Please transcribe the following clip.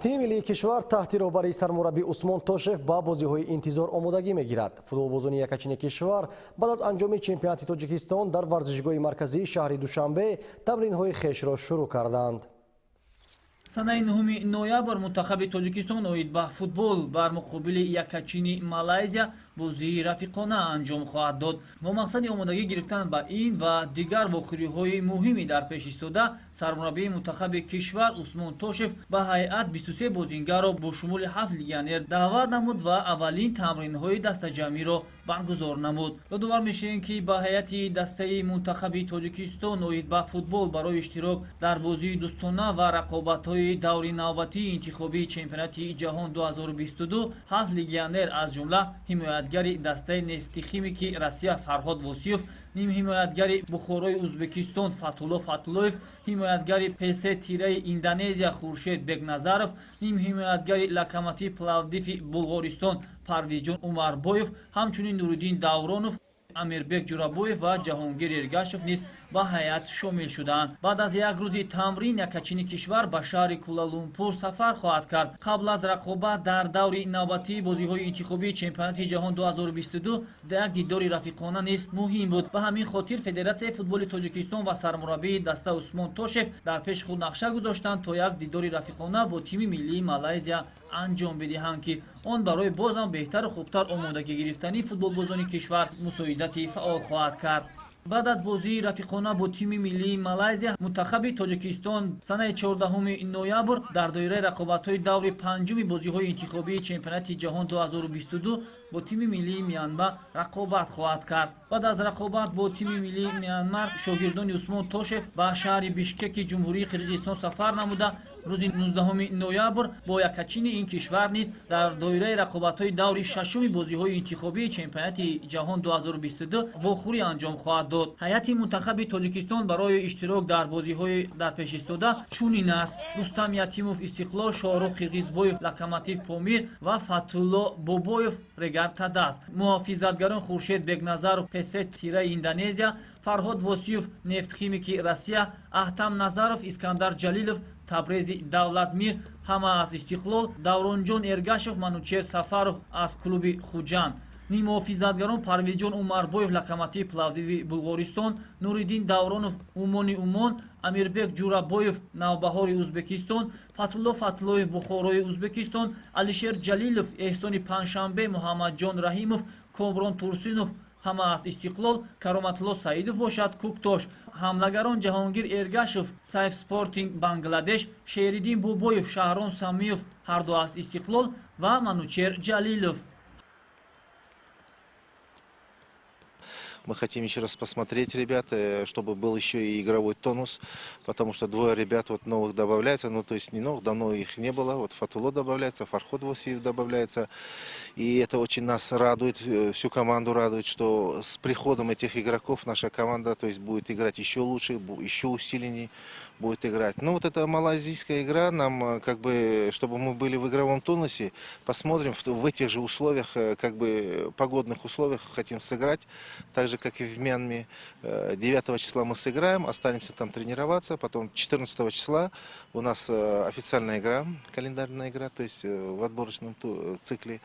Тими миллии кишвар таҳти роҳбарии сармураббӣ Усмон Тошев ба бозиҳои интизор омодагӣ мегирад. Футболбозони якачини кишвар баъд аз анҷоми чемпионати Тоҷикистон дар варзишгоҳи марказии шаҳри Душанбе тамринҳои хешро шурӯъ карданд. Санаи 9 ноябр мунтахаби Тоҷикистон оид ба футбол бар муқобили якачини Малайзия бозии рафиқона анҷом хоҳад дод. Бо мақсади омодагӣ гирифтан ба ин ва дигар вохӯриҳои муҳими дар пеш истода, сармураббии мунтахаби кишвар Усмон Тошев ба ҳайат 23 бозингарро бо шумули 7 легионер даъват намуд ва аввалин тамринҳои дастаҷамъиро баргузор намуд. Ёдовар мешавем, ки ба ҳайати дастаи мунтахаби Тоҷикистон оид ба футбол барои иштирок дар бозии дӯстона ва рақобатҳои даври навбатии интихобии чемпионати ҷаҳон 2022 ҳафт легионер, аз ҷумла ҳимоятгари дастаи Нефтехимики Россия Фарҳод Восиев, нимҳимоятгари Бухорои Узбекистон Фатулло Фатуллоев, ҳимоятгари ПС Тираи Индонезия Хуршед Бекназаров, нимҳимоятгари Локомотив Пловдиви Булғористон Парвизҷон Умарбоев, ҳамчунин Нуриддин Давронов, Амирбек Ҷурабоев ва Ҷаҳонгир Эргашев низ ба ҳайат шомил шуданд. Баъд аз як рӯзи тамрин якачини кишвар ба шаҳри Куала-Лумпур сафар хоҳад кард. Қабл аз рақобат дар даври навбатии бозиҳои интихобии чемпионати ҷаҳон 2022 як дидори рафиқона низ муҳим буд. Ба ҳамин хотир Федератсияи футболи Тоҷикистон ва сармураббии даста Усмон Тошев дар пеши худ нақша гузоштанд, то як дидори рафиқона бо тими миллии Малайзия анҷом бидиҳанд, ки он барои бозам беҳтару хубтар омодагӣ гирифтани футболбозони кишвар мусоидати фаъол хоҳад кард. Баъд аз бозии рафиқона бо тими миллии Малайзия мунтахаби Тоҷикистон санаи 14 ноябр дар доираи рақобатҳои даври панҷуми бозиҳои интихобии чемпионати ҷаҳон 2022 бо тими миллии Мянма рақобат хоҳад кард. Баъд аз рақобат бо тими миллии Мянмар шогирдони Усмон Тошев ба шаҳри Бишкеки Ҷумҳурии Қирғизистон сафар намуда, рӯзи 19 ноябр бо якачини ин кишвар низ дар доираи рақобатҳои даври шашуми бозиҳои интихобии чемпионати ҷаҳон 2022 вохӯрӣ анҷом хоҳад дод. Ҳайати мунтахаби Тоҷикистон барои иштирок дар бозиҳои дар пеш истода чунин аст: Рустам Ятимов Истиқлол, Шоҳрух Қирғизбоев Локомотив Помир ва Фатулло Бобоев Регар Тадаз, муҳофизатгарон Хуршед Бекназаров ПС Тираи Индонезия, Фарҳод Восиев Нефтхимики Россия, Аҳтам Назаров, Искандар Ҷалилов Табрези Давлатмир, ҳама аз Истиқлол, Давронҷон Эргашев, Манучер Сафаров аз клуби Хуҷанд, нимуҳофизатгарон Парвизҷон Умарбоев Локомотив Пловдиви Булғористон, Нуриддин Давронов Умони Умон, Амирбек Ҷурабоев Навбаҳори Узбекистон, Фатулло Фатуллоев Бухорои Узбекистон, Алишер Ҷалилов Эҳсони Панҷшанбе, Муҳаммадҷон Раҳимов, Комрон Турсинов, ҳама аз Истиқлол, Кароматулло Саидов бошад Куктош, ҳамлагарон Ҷаҳонгир Эргашев Сайф Спортинг Бангладеш, Шериддин Бобоев, Шаҳрон Самиев, ҳарду аз Истиқлол ва Манучер Ҷалилов. Мы хотим еще раз посмотреть ребят, чтобы был еще и игровой тонус, потому что двое ребят вот новых добавляется, ну то есть не новых, давно их не было, вот Фатулло добавляется, Фарход Восиев добавляется, и это очень нас радует, всю команду радует, что с приходом этих игроков наша команда, то есть будет играть еще лучше, еще усиленнее будет играть. Ну вот эта малайзийская игра нам, как бы, чтобы мы были в игровом тонусе, посмотрим в этих же условиях, как бы погодных условиях хотим сыграть, так же как и в Мьянме. 9 числа мы сыграем, останемся там тренироваться, потом 14 числа у нас официальная игра, календарная игра, то есть в отборочном цикле.